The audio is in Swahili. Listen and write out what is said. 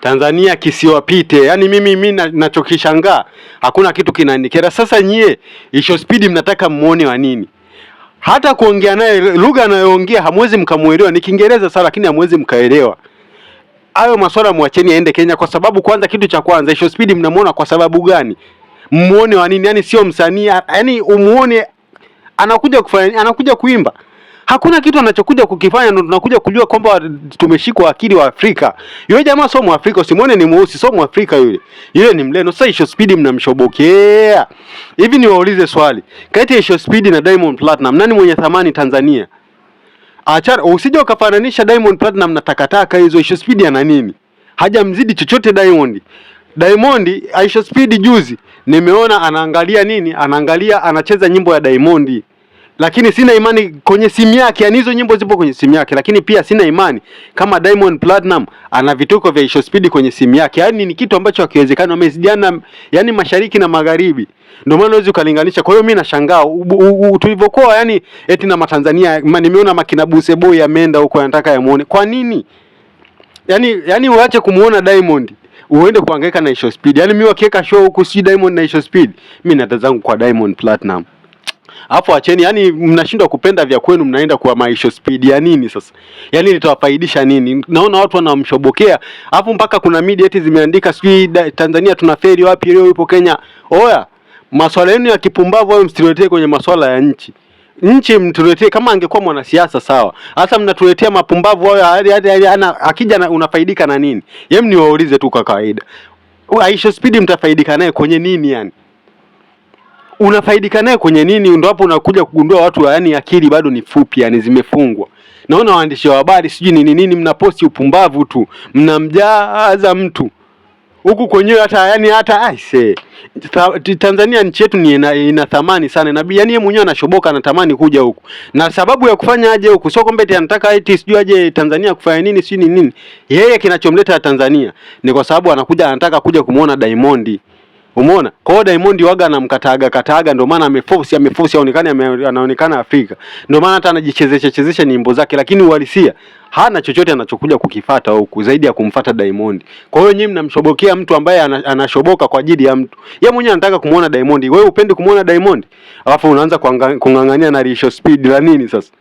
Tanzania kisiwapite. Yaani mimi nachokishangaa hakuna kitu kinanikera. Sasa nyie Isho Speed mnataka muone wa nini? Hata kuongea naye lugha anayoongea hamwezi mkamuelewa, ni Kiingereza sawa, lakini hamwezi mkaelewa. Hayo maswala mwacheni aende Kenya, kwa sababu kwanza, kitu cha kwanza Isho Speed mnamuona kwa sababu gani? Mmuone wa nini? Yaani sio msanii, yaani umuone anakuja kufanya, anakuja kuimba, hakuna kitu anachokuja kukifanya, ndo tunakuja kujua kwamba tumeshikwa akili wa Afrika. Yule jamaa sio Mwafrika, usimwone ni mweusi, sio Mwafrika yule, yule ni mleno. Sasa Isho Speed mnamshobokea hivi. Niwaulize swali, kati ya Isho Speed na Diamond Platinum, nani mwenye thamani Tanzania? Achana, usije ukafananisha Diamond Platinum na takataka hizo. Isho Speed ana nini? Hajamzidi chochote Diamond. Diamond, Aisha Speed juzi nimeona anaangalia nini? Anaangalia, anacheza nyimbo ya Diamond, lakini sina imani kwenye simu yake, yani hizo nyimbo zipo kwenye simu yake, lakini pia sina imani kama Diamond Platinum ana vituko vya Isho Speed kwenye simu yake. Yani ni kitu ambacho hakiwezekani, wamezidiana yani mashariki na magharibi, ndio maana huwezi ukalinganisha. Kwa hiyo mimi nashangaa tulivyokuwa yani eti na Matanzania, nimeona makina Buse Boy ameenda huko anataka yamuone. Kwa nini? Yani uache kumuona Diamond uende kuhangaika na Isho Speed. Yani mimi wakiweka show huku si Diamond na Isho Speed, mimi natazangu kwa Diamond Platinum. Hapo acheni, yani mnashindwa kupenda vya kwenu, mnaenda kwa maisho speed ya nini sasa? Yani litawafaidisha nini? Naona watu wanamshobokea, alafu mpaka kuna media eti zimeandika sijui Tanzania tunaferi wapi, leo yupo Kenya. Oya, maswala yenu ya kipumbavu hayo msituletee kwenye maswala ya nchi. Nchi mtuletee kama angekuwa mwanasiasa sawa. Hasa mnatuletea mapumbavu hayo, hadi ana akija unafaidika na nini? Yem, niwaulize tu kwa kawaida. Aisha Speed mtafaidika naye kwenye nini yani? Unafaidika naye kwenye nini? Ndio hapo unakuja kugundua watu yani akili bado ni fupi, yani zimefungwa. Naona waandishi wa habari sijui nini nini, mnaposti upumbavu tu, mnamjaza mtu huku kwenyewe hata yani hata aise, Tanzania nchi yetu ni ina thamani sana, nabii yani yeye mwenyewe anashoboka, anatamani kuja huku, na sababu ya kufanya aje huku sio kwamba eti anataka eti sijui aje Tanzania kufanya nini sijui ni nini. Yeye kinachomleta Tanzania ni kwa sababu anakuja, anataka kuja kumuona Diamond. Umeona? Kwa hiyo Diamond waga anamkataaga kataaga, ndio maana ameforce aonekane, anaonekana Afrika. Ndio maana hata anajichezesha chezesha nyimbo zake, lakini uhalisia hana chochote anachokuja kukifata huku zaidi ya kumfata Diamond. Kwa hiyo nyinyi mnamshobokea mtu ambaye anashoboka kwa ajili ya mtu. Yeye mwenyewe anataka kumuona Diamond. Wewe upendi kumuona Diamond? Alafu unaanza kung'ang'ania na Risho Speed la nini sasa?